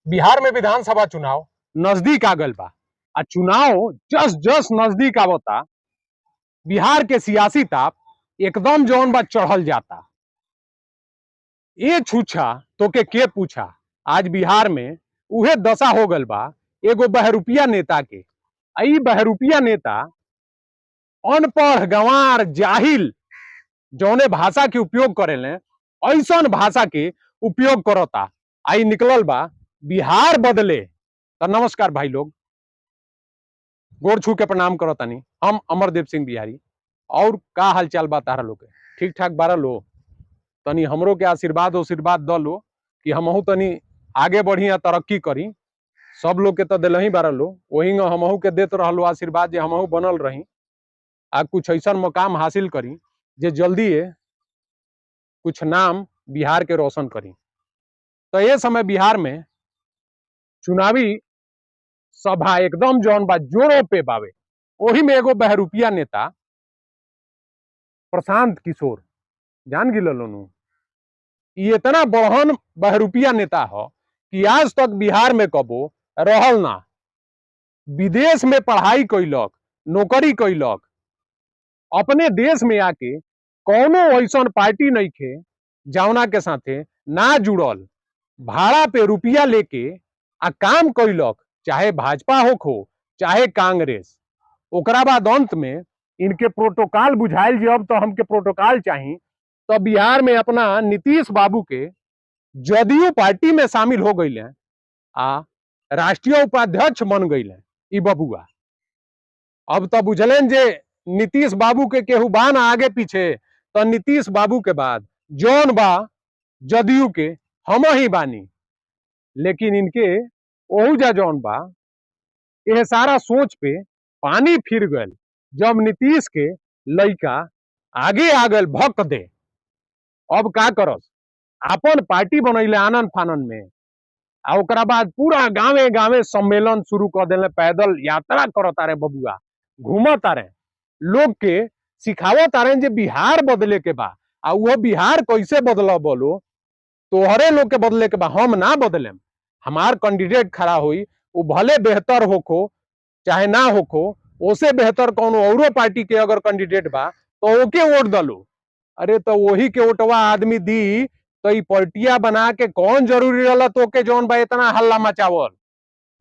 बिहार में विधानसभा चुनाव नजदीक आ गइल बा आ चुनाव जस जस नजदीक आवता बिहार के सियासी ताप एकदम जौन बा चढ़ल जाता। ए छूछा तोके के पूछा, आज बिहार में उहे दशा हो गल बा एगो बहरूपिया नेता के। आ ई बहरूपिया नेता अनपढ़ गंवार जाहिल जौने भाषा के उपयोग करेले ऐसन भाषा के उपयोग करता। आई निकलल बा बिहार बदले। तो नमस्कार भाई लोग, गोर छू के प्रणाम करतानी। हम अमरदेव सिंह बिहारी। और का हालचाल बा तारा लोग के? ठीक ठाक बारा लो? तनी हमरो के आशीर्वाद उशीर्वाद द लो कि हमहू तनी आगे बढ़ी आ तरक्की करी। सब लोग के तो दिलही बारा लो, वही हमहू के देत रहलो आशीर्वाद जे हमहू बनल रही आ कुछ ऐसा मकाम हासिल करी जे जल्दी कुछ नाम बिहार के रोशन करी। तो ये समय बिहार में चुनावी सभा एकदम जौन बा जोरों पे बावे। ओही में एगो बहरूपिया नेता प्रशांत किशोर, जान गिल लोनू, ये इतना बड़हन बहरूपिया नेता हो कि आज तक बिहार में कबो रहल ना। विदेश में पढ़ाई कैलक, नौकरी कैलक, अपने देश में आके कौनो ऐसन पार्टी नहीं खे जौना के साथे ना जुड़ल, भाड़ा पे रुपया लेके आ काम कैलक, चाहे भाजपा होखो चाहे कांग्रेस। ओकरा बाद अंत में इनके प्रोटोकॉल बुझाइल जे अब तो हमके प्रोटोकॉल चाही, तो बिहार में अपना नीतीश बाबू के जदयू पार्टी में शामिल हो गई आ राष्ट्रीय उपाध्यक्ष बन गई ई बबुआ। अब तो बुझलन जे नीतीश बाबू के केहू बा ना आगे पीछे, तो नीतीश बाबू के बाद जौन बा जदयू के हम ही बानी। लेकिन इनके ओहू जा जौन बा यह सारा सोच पे पानी फिर गल जब नीतीश के लइका आगे आ गल भक्त दे। अब का करस, अपन पार्टी बनैले आनन फानन में आ ओकरा बाद पूरा गांवे गांवे सम्मेलन शुरू कर देले, पैदल यात्रा करता रहे बबुआ, घूमता रहे, लोग के सिखावता रहे जे बिहार बदले के बा। आ वो बिहार कैसे बदल बोलो, तोहरे लोग के बदले के बा, हम ना बदलेम। हमार कैंडिडेट खड़ा हुई वो भले बेहतर होखो चाहे ना होखो, ओसे बेहतर कोनो औरो पार्टी के अगर कैंडिडेट बा तो ओके वोट दलो। अरे तो वही के वोटवा आदमी दी तो ई पार्टिया बना के कौन जरूरी रहला तोके जौन बा इतना हल्ला मचावल।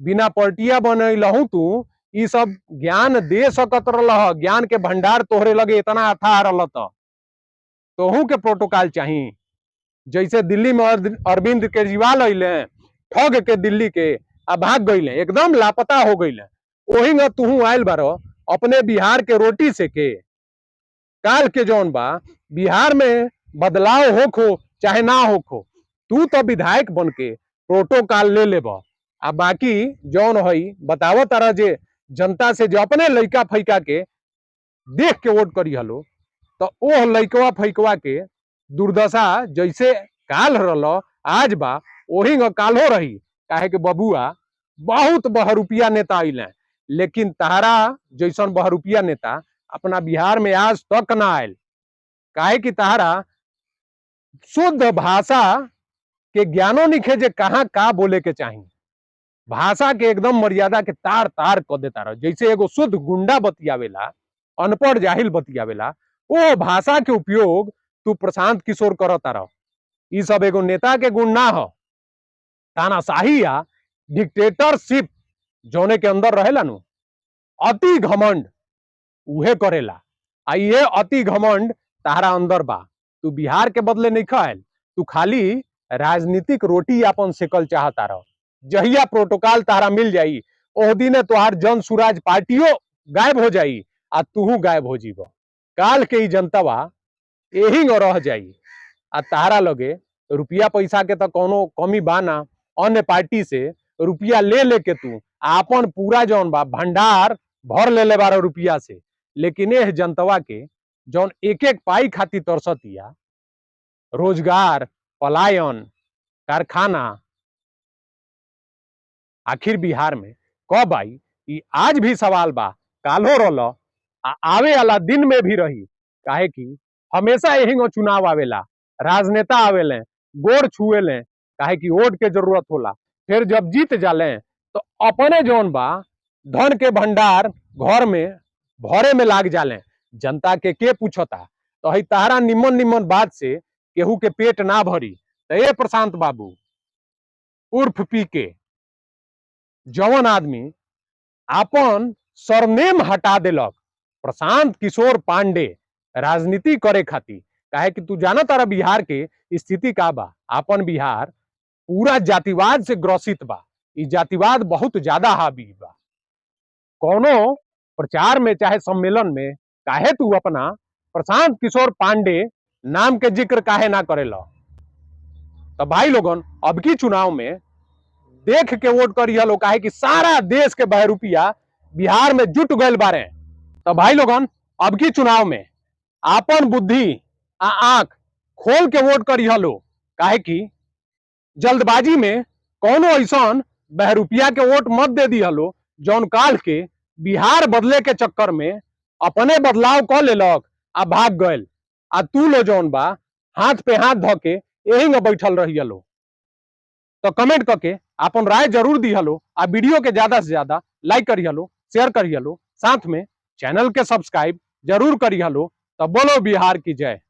बिना पार्टिया बनैलहू तू ई सब ज्ञान दे सकत रहल, ज्ञान के भंडार तोहरे लगे इतना अथाह रहल तोहू के प्रोटोकॉल चाही। जैसे दिल्ली में अरविंद केजरीवाल अइले, ठग के दिल्ली के आ भाग गईले, एकदम लापता हो गईले, ओही न तुहू आयल बारो अपने बिहार के रोटी से के। काल के जौन बा बिहार में बदलाव होखो चाहे ना होखो, तू तो विधायक बन के प्रोटोकॉल ले लेब आ बाकी जौन हई बताव तारा जे जनता से जो अपने लइका फैका के देख के वोट करी हलो, तो ओह लइकवा फैकवा के दुर्दशा जैसे काल रहल आज बा ओही काल्हो रही। काहे के बबुआ बहुत बहरूपिया नेता अइले, लेकिन तहरा जैसन बहरूपिया नेता अपना बिहार में आज तक ना आयल। काहे कि तहरा शुद्ध भाषा के ज्ञानो निखे जे कहाँ का बोले के चाही, भाषा के एकदम मर्यादा के तार तार कर देता रह। जैसे एगो शुद्ध गुंडा बतियावेला, अनपढ़ जाहिल बतियावेला, वो भाषा के उपयोग तू प्रशांत किशोर करता रह। ई सब एगो नेता के गुण ना हो, तानाशाही या डिक्टेटरशिप जौने के अंदर रहेला नु अति घमंड उहे करेला। आ ये अति घमंड तारा अंदर बा। तू बिहार के बदले नहीं खायल, तू खाली राजनीतिक रोटी अपन सेकल चाहता रह। जहिया प्रोटोकॉल तारा मिल जाई ओह दिने तोहार जन सुराज पार्टियों गायब हो जाई आ तुहू गायब हो जीब। काल के ई जनतावा यही रह जाई आ तारा लगे रुपया पैसा के तो कोनो कमी बा ना, अन्य पार्टी से रुपया ले लेके तू आपन पूरा जौन बा भंडार भर ले ले बारह रुपया से। लेकिन एह जनतवा के जौन एक एक पाई खातिर तरसतिया, रोजगार, पलायन, कारखाना, आखिर बिहार में कब आई ई आज भी सवाल बा, काल्हो रहल आ आवे वाला दिन में भी रही। काहे कि हमेशा यही चुनाव आवेला, राजनेता आवेले, गोड़ छुएले, काहे कि वोट के जरूरत होला। फिर जब जीत जाले तो अपने जौन बा धन के भंडार घर में भरे में लाग जाले। जनता के पूछता? तो हई तारा निमन निमन बात से केहू के पेट ना भरी। तो ए प्रशांत बाबू उर्फ पी के, जवन आदमी अपन सरनेम हटा देलक प्रशांत किशोर पांडे राजनीति करे खातिर, काहे कि तू जाना तारा बिहार के स्थिति का बा। अपन बिहार पूरा जातिवाद से ग्रसित बा, ई जातिवाद बहुत ज्यादा हावी बा। कोनो प्रचार में चाहे सम्मेलन में काहे तू अपना प्रशांत किशोर पांडे नाम के जिक्र काहे ना करेला? तो भाई लोगन अब की चुनाव में देख के वोट करिए लो, काहे कि सारा देश के बहरूपिया बिहार में जुट गए बारे। तो भाई लोगन अब की चुनाव में आपन बुद्धि आ आंख खोल के वोट करिए लो, काहे कि जल्दबाजी में कोनो ऐसा बहरूपिया के वोट मत दे दिया लो जौन काल के बिहार बदले के चक्कर में अपने बदलाव क लेलक आ भाग गए, आ तू लो जौन बा हाथ पे हाथ धो के यही में बैठल रही लो। तो कमेंट करके अपन राय जरूर दिहलो आ वीडियो के ज्यादा से ज्यादा लाइक करिहलो, शेयर करिहलो, साथ में चैनल के सब्सक्राइब जरूर करिहलो। तो बोलो बिहार की जय।